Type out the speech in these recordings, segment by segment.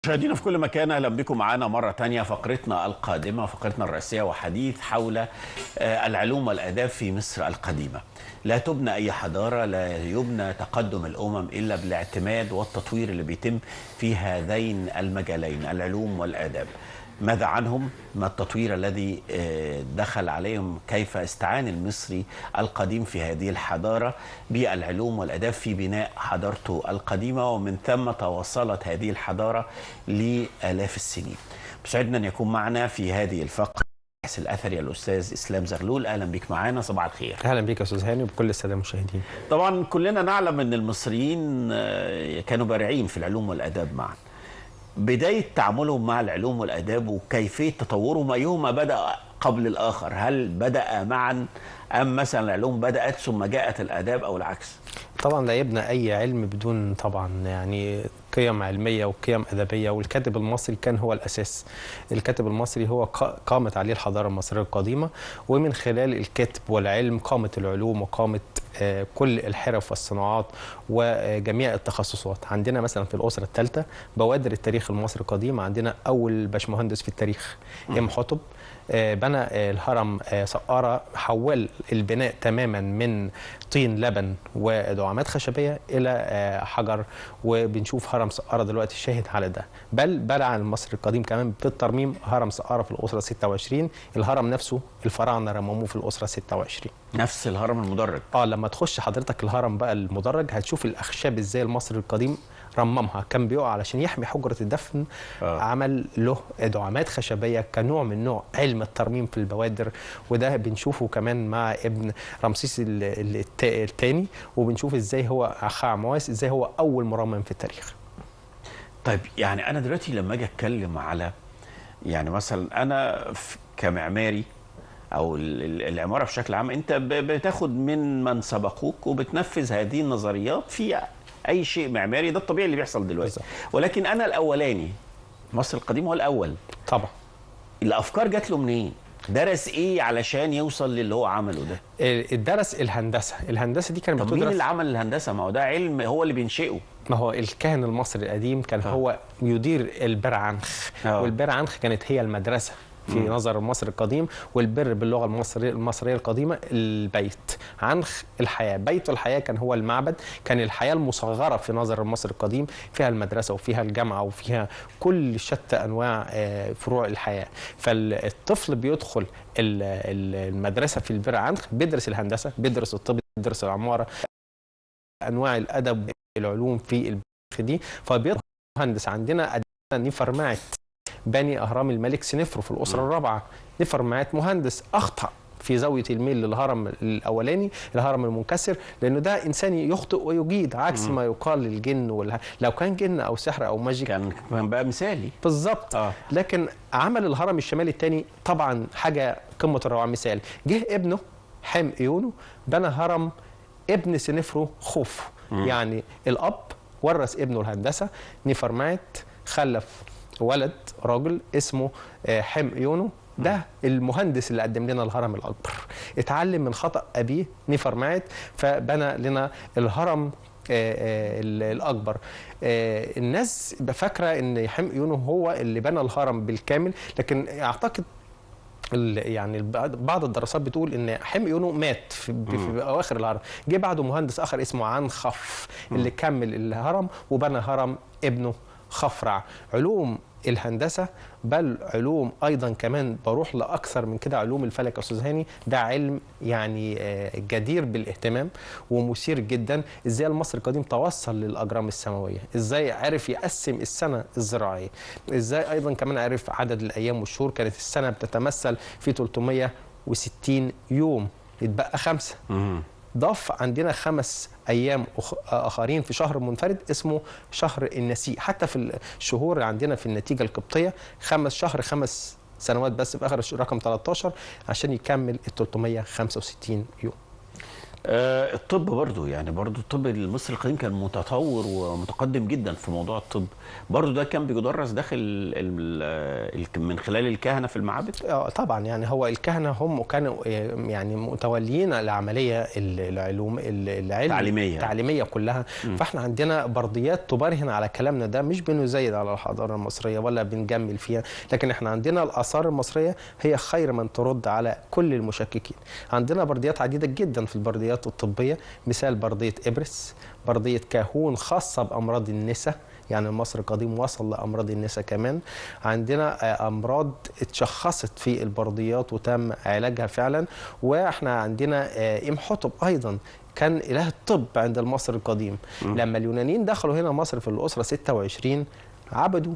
مشاهدينا في كل مكان، اهلا بكم معانا مرة تانية. فقرتنا القادمة، فقرتنا الرئيسية، وحديث حول العلوم والآداب في مصر القديمة. لا تبنى أي حضارة، لا يبنى تقدم الأمم إلا بالاعتماد والتطوير اللي بيتم في هذين المجالين، العلوم والآداب. ماذا عنهم؟ ما التطوير الذي دخل عليهم؟ كيف استعان المصري القديم في هذه الحضارة بالعلوم والآداب في بناء حضارته القديمة، ومن ثم تواصلت هذه الحضارة لآلاف السنين؟ بسعدنا أن يكون معنا في هذه الفقرة الباحث الأثري الأستاذ إسلام زغلول. أهلا بك معنا، صباح الخير. أهلا بك يا أستاذ هاني وبكل السادة المشاهدين. طبعا كلنا نعلم أن المصريين كانوا بارعين في العلوم والآداب معا. بداية تعاملهم مع العلوم والآداب وكيفية تطورهم، أيهما بدأ قبل الآخر؟ هل بدأ معا أم مثلا العلوم بدأت ثم جاءت الآداب أو العكس؟ طبعا لا يبنى أي علم بدون طبعا يعني قيم علمية وقيم أدبية، والكاتب المصري كان هو الأساس. الكاتب المصري هو قامت عليه الحضارة المصرية القديمة، ومن خلال الكتب والعلم قامت العلوم وقامت كل الحرف والصناعات وجميع التخصصات. عندنا مثلا في الأسرة الثالثة بوادر التاريخ المصري القديم، عندنا أول باشمهندس في التاريخ إمحتب، بنى الهرم سقارة، حول البناء تماما من طين لبن ودعامات خشبية إلى حجر، وبنشوف هرم سقارة دلوقتي شاهد على ده. بل بلع المصري القديم كمان بالترميم هرم سقارة في الأسرة 26، الهرم نفسه الفراعنة رمموه في الأسرة 26، نفس الهرم المدرج. لما تخش حضرتك الهرم بقى المدرج هتشوف الأخشاب ازاي المصري القديم رممها، كان بيقع علشان يحمي حجرة الدفن. عمل له دعامات خشبية كنوع من نوع علم الترميم في البوادر، وده بنشوفه كمان مع ابن رمسيس الثاني، وبنشوف ازاي هو خعمواس، ازاي هو أول مرمم في التاريخ. طيب يعني أنا دلوقتي لما أجي أتكلم على يعني مثلا أنا كمعماري أو العمارة بشكل عام، أنت بتاخد من سبقوك وبتنفذ هذه النظريات في أي شيء معماري، ده الطبيعي اللي بيحصل دلوقتي. ولكن أنا الأولاني، مصر القديم هو الأول طبعا. الأفكار جات له منين؟ درس إيه علشان يوصل للي هو عمله ده؟ درس الهندسة. الهندسة دي كانت بتدرس. طب مين اللي عمل الهندسة؟ ما هو ده علم هو اللي بينشئه. ما هو الكاهن المصري القديم كان هو يدير البرعنخ، والبرعنخ كانت هي المدرسة في نظر المصري القديم، والبر باللغة المصرية القديمة البيت، عنخ الحياة، بيت الحياة كان هو المعبد، كان الحياة المصغرة في نظر المصري القديم، فيها المدرسة وفيها الجامعة وفيها كل شتى أنواع فروع الحياة. فالطفل بيدخل المدرسة في البر عنخ، بيدرس الهندسة، بيدرس الطب، بيدرس العمارة، أنواع الأدب العلوم في البر دي، فبيطلع مهندس. عندنا نفرمعت بني أهرام الملك سنفرو في الأسرة الرابعة، نفرمعت مهندس أخطأ في زاوية الميل للهرم الأولاني، الهرم المنكسر، لأنه ده إنسان يخطئ ويجيد، عكس ما يقال للجن لو كان جن أو سحر أو magic كان بقى مثالي بالظبط. لكن عمل الهرم الشمالي الثاني طبعا حاجة قمة الروعة، مثال. جه ابنه حم إيونو بنى هرم ابن سنفرو خوف. يعني الأب ورث ابنه الهندسة، نفرمعت خلف ولد راجل اسمه حم إيونو، ده المهندس اللي قدم لنا الهرم الأكبر. اتعلم من خطأ أبيه نفرمعت فبنى لنا الهرم الأكبر. الناس فاكرة إن حم إيونو هو اللي بنى الهرم بالكامل، لكن أعتقد يعني بعض الدراسات بتقول ان حم إيونو مات في اواخر الهرم، جه بعده مهندس اخر اسمه عنخف اللي كمل الهرم وبنى هرم ابنه خفرع. علوم الهندسة، بل علوم ايضا كمان بروح لاكثر من كده، علوم الفلك يا استاذ هاني، ده علم يعني جدير بالاهتمام ومثير جدا. ازاي المصري القديم توصل للاجرام السماوية، ازاي عرف يقسم السنة الزراعية، ازاي ايضا كمان عرف عدد الايام والشهور. كانت السنة بتتمثل في 360 يوم، يتبقى 5. ضاف عندنا 5 أيام آخرين في شهر منفرد اسمه شهر النسيء. حتى في الشهور عندنا في النتيجة القبطية 5 شهر 5 سنوات بس في آخر رقم 13 عشان يكمل ال 365 يوم. الطب برضو، يعني برضو الطب المصري القديم كان متطور ومتقدم جدا في موضوع الطب، برضو ده كان بيدرس داخل من خلال الكهنة في المعابد؟ طبعا، يعني هو الكهنة هم كانوا يعني متوليين العملية العلوم التعليمية كلها. فاحنا عندنا برديات تبرهن على كلامنا ده، مش بنزايد على الحضارة المصرية ولا بنجمل فيها، لكن احنا عندنا الآثار المصرية هي خير من ترد على كل المشككين. عندنا برديات عديدة جدا في البرديات الطبية، مثال بردية إبرس، بردية كاهون خاصة بأمراض النساء، يعني مصر القديم وصل لأمراض النساء كمان. عندنا أمراض اتشخصت في البرديات وتم علاجها فعلا. واحنا عندنا إمحتب أيضا كان إله الطب عند المصري القديم. لما اليونانيين دخلوا هنا مصر في الأسرة 26 عبدوا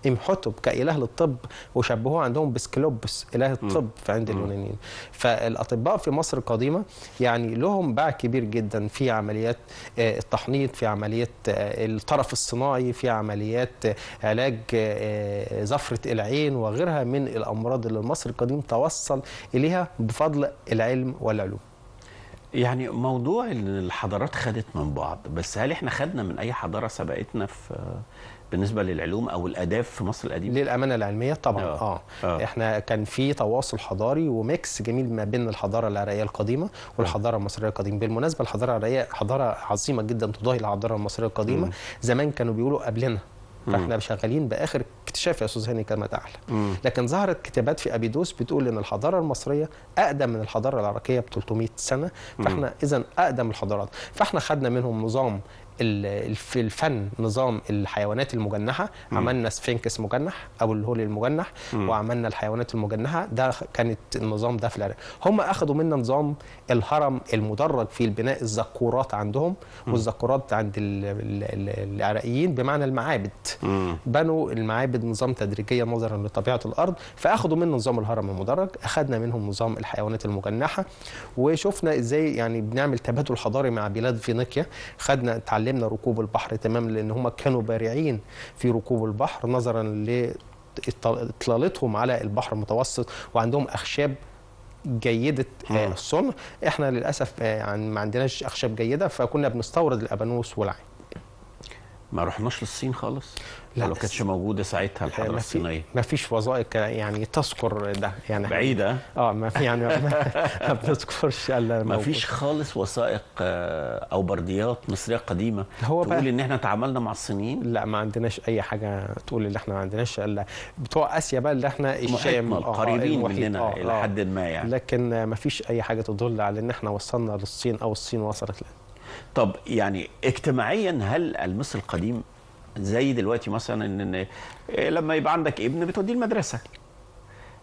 إمحتب كإله للطب وشبهوه عندهم بسكلوبس إله الطب عند اليونانيين. فالأطباء في مصر القديمة يعني لهم باع كبير جدا في عمليات التحنيط، في عمليات الطرف الصناعي، في عمليات علاج زفرة العين وغيرها من الأمراض اللي المصري القديم توصل إليها بفضل العلم والعلوم. يعني موضوع ان الحضارات خدت من بعض، بس هل احنا خدنا من اي حضارة سبقتنا في بالنسبة للعلوم او الاداب في مصر القديمة؟ للامانة العلمية طبعا. احنا كان في تواصل حضاري وميكس جميل ما بين الحضارة العراقية القديمة والحضارة المصرية القديمة. بالمناسبة الحضارة العراقية حضارة عظيمة جدا تضاهي الحضارة المصرية القديمة. زمان كانوا بيقولوا قبلنا، فاحنا شغالين باخر اكتشاف يا استاذ هاني كما تعلم. لكن ظهرت كتابات في ابيدوس بتقول ان الحضارة المصرية اقدم من الحضارة العراقية ب 300 سنة، فاحنا اذا اقدم الحضارات. فاحنا خدنا منهم نظام في الفن، نظام الحيوانات المجنحه، عملنا سفنكس مجنح او الهول المجنح، وعملنا الحيوانات المجنحه، ده كانت النظام ده في العراق. هم اخذوا منا نظام الهرم المدرج في البناء، الزقورات عندهم، والزقورات عند العراقيين بمعنى المعابد. بنوا المعابد نظام تدريجيه نظرا لطبيعة الارض، فاخذوا منا نظام الهرم المدرج، اخذنا منهم نظام الحيوانات المجنحه، وشفنا ازاي يعني بنعمل تبادل حضاري مع بلاد فينيقيا. خدنا تعلمنا ركوب البحر تمام، لان هم كانوا بارعين في ركوب البحر نظرا لاطلالتهم على البحر المتوسط، وعندهم اخشاب جيدة الصنع. احنا للاسف يعني ما عندناش اخشاب جيدة، فكنا بنستورد الابانوس والعين. ما رحناش للصين خالص؟ لا، لو كانتش موجودة ساعتها الحضارة الصينية. ما فيش وثائق يعني تذكر ده، يعني بعيدة. ما في يعني ما بنذكرش الا ما فيش خالص وثائق او برديات مصرية قديمة هو تقول ان احنا تعاملنا مع الصينيين؟ لا، ما عندناش اي حاجة تقول ان احنا ما عندناش الا بتوع اسيا بقى اللي احنا الشام قريبين مننا الى حد ما يعني، لكن ما فيش اي حاجة تدل على ان احنا وصلنا للصين او الصين وصلت لنا. طب يعني اجتماعيا هل المصري القديم زي دلوقتي مثلا ان لما يبقى عندك ابن بتوديه المدرسة،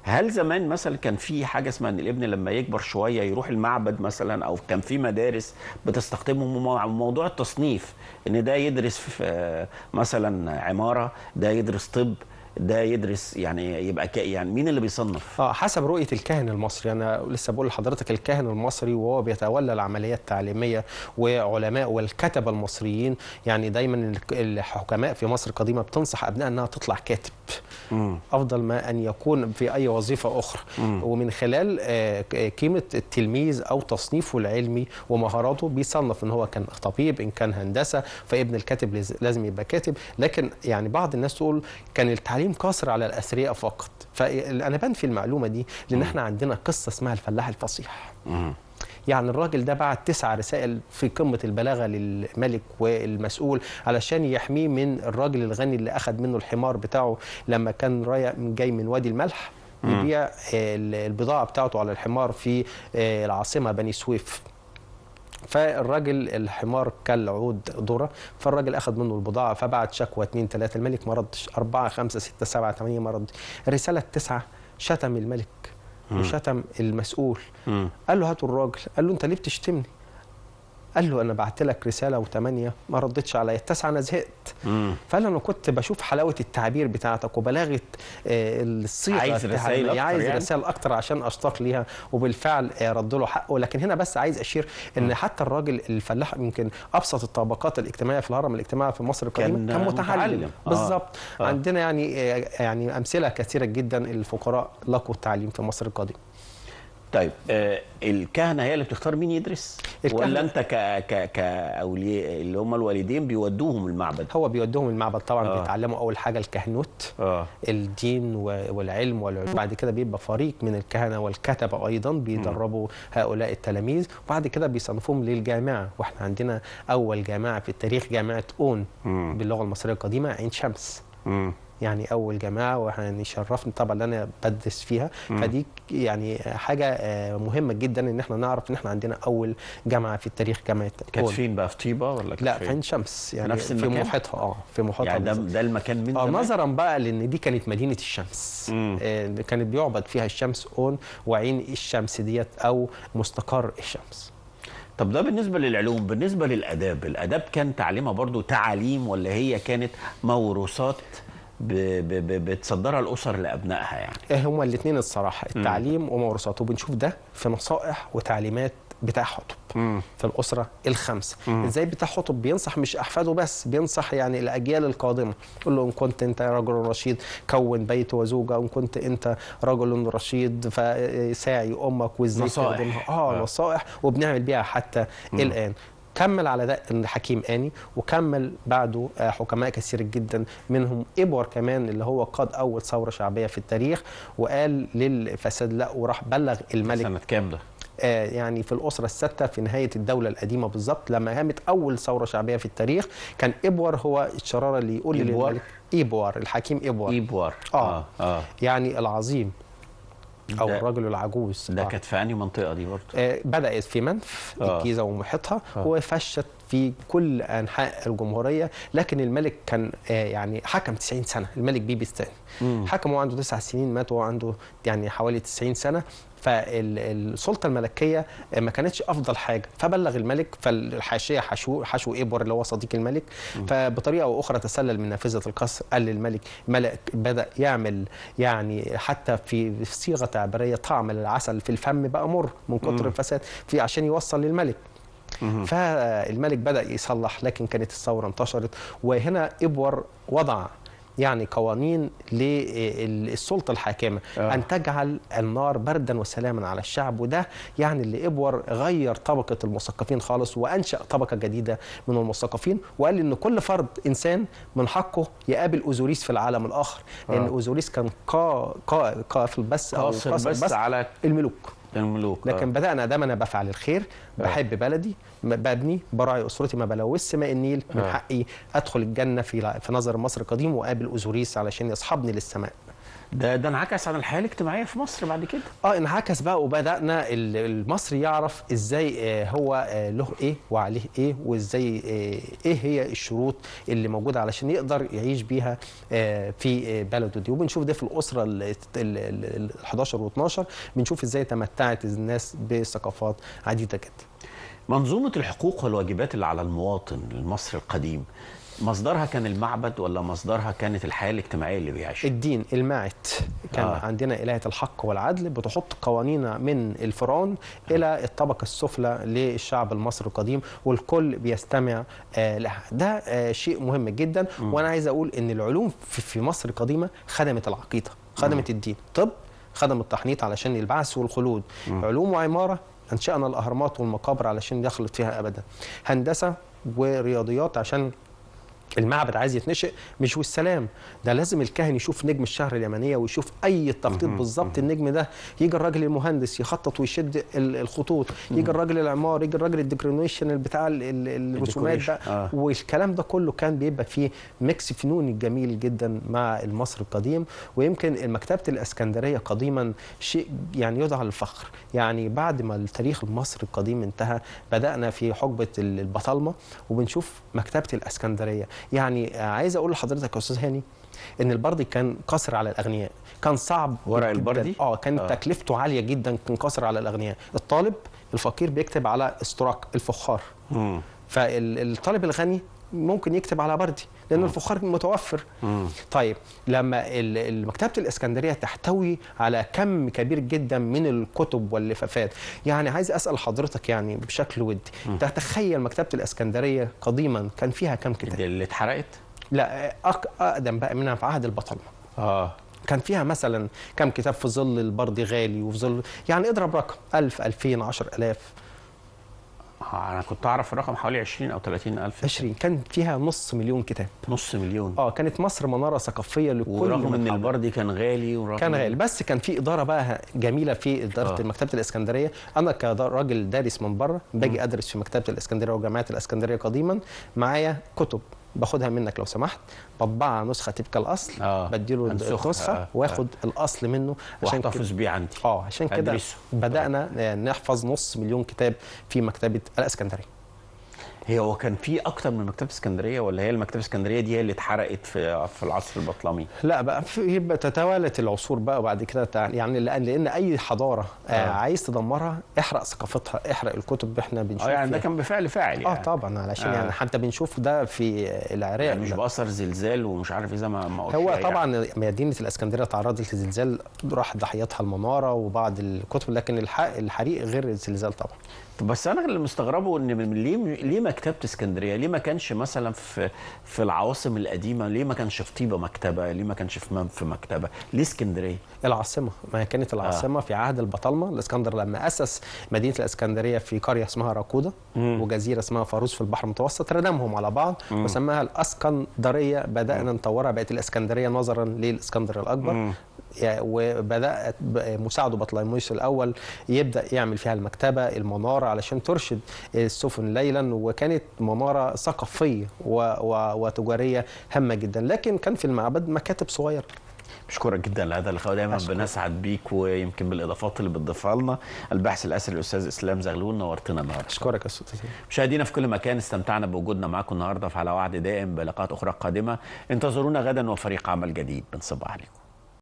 هل زمان مثلا كان في حاجة اسمها ان الابن لما يكبر شوية يروح المعبد مثلا، او كان في مدارس بتستخدمه موضوع التصنيف ان ده يدرس في مثلا عمارة، ده يدرس طب، ده يدرس، يعني يبقى يعني مين اللي بيصنف؟ حسب رؤية الكاهن المصري. أنا لسه بقول لحضرتك الكاهن المصري وهو بيتولى العملية التعليمية وعلماء والكتبة المصريين، يعني دايما الحكماء في مصر القديمة بتنصح أبنائها أنها تطلع كاتب أفضل ما أن يكون في أي وظيفة أخرى. ومن خلال قيمة التلميذ أو تصنيفه العلمي ومهاراته بيصنف إن هو كان طبيب، إن كان هندسة، فابن الكاتب لازم يبقى كاتب. لكن يعني بعض الناس تقول كان التعليم قاصر على الأثرياء فقط، فأنا بنفي المعلومة دي، لأن احنا عندنا قصة اسمها الفلاح الفصيح. يعني الراجل ده بعت 9 رسائل في قمة البلاغة للملك والمسؤول علشان يحميه من الراجل الغني اللي أخذ منه الحمار بتاعه لما كان رايح جاي من وادي الملح يبيع البضاعة بتاعته على الحمار في العاصمة بني سويف. فالراجل الحمار كل عود ذره، فالراجل اخذ منه البضاعة، فبعت شكوى 2 3، الملك ما ردش، 4 5 6 7 8 ما ردش. الرسالة 9 شتم الملك وشتم المسؤول. قال له هاتوا الراجل، قال له انت ليه بتشتمني؟ قال له انا بعت لك رسالة و8 ما ردتش عليا، 9 انا زهقت. فقال له انا كنت بشوف حلاوة التعبير بتاعتك وبلاغه الصيغة، عايز رسائل اكتر، عايز رسائل اكتر عشان اشتاق ليها. وبالفعل رد له حقه. لكن هنا بس عايز اشير ان حتى الراجل الفلاح يمكن ابسط الطبقات الاجتماعية في الهرم الاجتماعي في مصر القديمة كان متعلم. بالظبط. عندنا يعني امثلة كثيرة جدا الفقراء لقوا التعليم في مصر القديمة. طيب الكهنة هي اللي بتختار مين يدرس؟ ولا انت كأولياء اللي هم الوالدين بيودوهم المعبد؟ هو بيودوهم المعبد طبعا. بيتعلموا اول حاجة الكهنوت، الدين والعلم والعلوم. بعد كده بيبقى فريق من الكهنة والكتبه ايضا بيدربوا هؤلاء التلاميذ، وبعد كده بيصنفوهم للجامعة. واحنا عندنا اول جامعه في التاريخ جامعه اون باللغة المصرية القديمة، عين شمس. يعني اول جامعه، ويعني شرفني طبعا ان انا بدرس فيها. فدي يعني حاجة مهمة جدا ان احنا نعرف ان احنا عندنا اول جامعه في التاريخ، جامعه. كانت فين بقى؟ في طيبة ولا كانت لا، في عين شمس، يعني نفس المكان؟ في محيطها. في محيطها يعني ده المكان من زمان. نظرا بقى لان دي كانت مدينة الشمس، كانت بيعبد فيها الشمس اون، وعين الشمس ديت او مستقر الشمس. طب ده بالنسبة للعلوم. بالنسبة للاداب، الاداب كان تعليمها برضو تعاليم ولا هي كانت موروثات بتصدرها الأسر لأبنائها؟ يعني هما الاثنين الصراحة، التعليم وموروثات، وبنشوف ده في نصائح وتعليمات بتاع حطب في الأسرة الخمسة. ازاي بتاع حطب بينصح مش أحفاده بس، بينصح يعني الأجيال القادمة، يقول له إن كنت أنت رجل رشيد كون بيت وزوجة، وإن كنت أنت رجل رشيد فساعي أمك وإزاي تخدمها. نصائح وبنعمل بيها حتى الآن. كمل على ده الحكيم آني، وكمل بعده حكماء كثير جدا، منهم إبور كمان اللي هو قاد أول ثورة شعبية في التاريخ وقال للفساد لا، وراح بلغ الملك. سنة كام ده؟ يعني في الأسرة الستة في نهاية الدولة القديمة بالظبط، لما قامت أول ثورة شعبية في التاريخ كان إبور هو الشرارة اللي يقول للملك. إبور، الحكيم إبور. إبور يعني العظيم أو الرجل العجوز. ده كانت في أنهي منطقة دي برضه؟ بدأت في منف الجيزة ومحيطها، وفشت في كل أنحاء الجمهورية. لكن الملك كان يعني حكم 90 سنة، الملك بيبي الثاني حكم وعنده 9 سنين، مات وهو عنده يعني حوالي 90 سنة. فالسلطة الملكية ما كانتش أفضل حاجة، فبلغ الملك، فالحاشية حشو إبور اللي هو صديق الملك، فبطريقة أو أخرى تسلل من نافذة القصر، قال للملك، الملك بدأ يعمل يعني حتى في صيغة تعبيرية طعم العسل في الفم بقى مر من كتر الفساد في عشان يوصل للملك. فالملك بدأ يصلح، لكن كانت الثورة انتشرت. وهنا إبور وضع يعني قوانين للسلطة الحاكمة، أن تجعل النار بردا وسلاما على الشعب. وده يعني اللي إبور غير طبقة المثقفين خالص، وأنشأ طبقة جديدة من المثقفين، وقال إن كل فرد إنسان من حقه يقابل أوزوريس في العالم الآخر، لأن أوزوريس كان قافل بس أو قاصر بس على الملوك. لكن بدأنا دام أنا بفعل الخير، بحب بلدي، ببني، براعي أسرتي، ما بلوثش ماء النيل، من حقي أدخل الجنة في نظر مصر القديم وأقابل أوزوريس علشان يصحبني للسماء. ده انعكس على الحياة الاجتماعية في مصر بعد كده. انعكس بقى، وبدأنا المصري يعرف ازاي هو له ايه وعليه ايه، وازاي ايه هي الشروط اللي موجودة علشان يقدر يعيش بيها في بلده دي. وبنشوف ده في الأسرة ال 11 و12، بنشوف ازاي تمتعت الناس بثقافات عديدة جدا. منظومة الحقوق والواجبات اللي على المواطن المصري القديم، مصدرها كان المعبد ولا مصدرها كانت الحياة الاجتماعية اللي بيعيشها؟ الدين، الماعت. كان عندنا إلهة الحق والعدل بتحط قوانين من الفرعون إلى الطبقة السفلى للشعب المصري القديم، والكل بيستمع لها. ده شيء مهم جدا. وأنا عايز أقول إن العلوم في مصر القديمة خدمت العقيدة، خدمت الدين. طب خدم التحنيط علشان البعث والخلود. علوم وعمارة أنشأنا الأهرامات والمقابر علشان يخلط فيها أبدا. هندسة ورياضيات عشان المعبد عايز يتنشئ، مش والسلام، ده لازم الكاهن يشوف نجم الشهر اليمنية ويشوف اي التخطيط بالظبط. النجم ده يجي الراجل المهندس يخطط ويشد الخطوط، يجي الراجل العمار، يجي الراجل ال decoration بتاع الرسومات ده. والكلام ده كله كان بيبقى فيه mix فنوني جميل جدا مع المصري القديم. ويمكن مكتبه الاسكندرية قديما شيء يعني يدعى للفخر. يعني بعد ما التاريخ المصري القديم انتهى، بدأنا في حقبة البطالمه وبنشوف مكتبه الاسكندرية. يعني عايز اقول لحضرتك يا استاذ هاني ان البردي كان قصر على الاغنياء، كان صعب ورق البردي. كانت تكلفته عالية جدا، كان قصر على الاغنياء. الطالب الفقير بيكتب على استراق الفخار، فالطالب الغني ممكن يكتب على بردي لأن الفخار متوفر. طيب لما مكتبة الإسكندرية تحتوي على كم كبير جدا من الكتب واللفافات، يعني عايز أسأل حضرتك يعني بشكل ودي، تتخيل مكتبة الإسكندرية قديما كان فيها كم كتاب؟ اللي اتحرقت؟ لا، أقدم بقى منها في عهد البطالمة. كان فيها مثلا كم كتاب في ظل البردي غالي وفي ظل، يعني اضرب رقم 1000 2000 10000. انا كنت اعرف الرقم حوالي 20 او 30 الف. 20 كان فيها 500,000 كتاب. 500,000. كانت مصر منارة ثقافية لكل، ورغم ان البردي كان غالي، ورغم كان غالي، بس كان في ادارة بقى جميلة في ادارة مكتبه الاسكندرية. انا كراجل دارس من بره باجي ادرس في مكتبه الاسكندرية وجامعة الاسكندرية قديما، معايا كتب باخدها منك لو سمحت، بطبعها نسخه تبقى الاصل، بديله النسخة واخد الاصل منه عشان واحتفظ بيه عندي. عشان كده بدانا نحفظ 500,000 كتاب في مكتبه الاسكندرية. هو كان في اكتر من مكتبه اسكندرية، ولا هي المكتبة الاسكندرية دي هي اللي اتحرقت في العصر البطلمي؟ لا بقى، يبقى تتوالت العصور بقى، وبعد كده يعني لان اي حضارة عايز تدمرها احرق ثقافتها، احرق الكتب. احنا بنشوف يعني ده كان بفعل فاعل يعني. طبعا، علشان يعني حتى بنشوف ده في العراق، يعني مش باثر زلزال ومش عارف ايه زي ما هو طبعا يعني. مدينة الاسكندرية تعرضت لزلزال راح ضحيتها المنارة وبعض الكتب، لكن الحريق غير الزلزال طبعا. بس انا اللي مستغربه ان ليه مكتبه اسكندرية؟ ليه ما كانش مثلا في العواصم القديمة؟ ليه ما كانش في طيبة مكتبه؟ ليه ما كانش في منف مكتبه؟ ليه اسكندرية؟ العاصمة، ما كانت العاصمة في عهد البطالمه. الاسكندر لما اسس مدينة الاسكندرية في قرية اسمها راكوده وجزيرة اسمها فاروس في البحر المتوسط، ردمهم على بعض وسماها الاسكندرية. بدانا نطورها، بقت الاسكندرية نظرا للاسكندر الاكبر. وبدأت مساعدة بطليموس الأول يبدأ يعمل فيها المكتبة، المنارة علشان ترشد السفن ليلا، وكانت منارة ثقافية وتجارية هامة جدا. لكن كان في المعبد مكاتب صغيرة. بشكرك جدا لهذا اللقاء، دايما بنسعد بيك ويمكن بالاضافات اللي بتضيفها لنا. الباحث الاثري الاستاذ اسلام زغلول، نورتنا النهارده. اشكرك يا استاذ. مشاهدينا في كل مكان، استمتعنا بوجودنا معاكم النهارده، فعلى وعد دائم بلقاءات اخرى قادمة. انتظرونا غدا وفريق عمل جديد. بنصبح عليكم.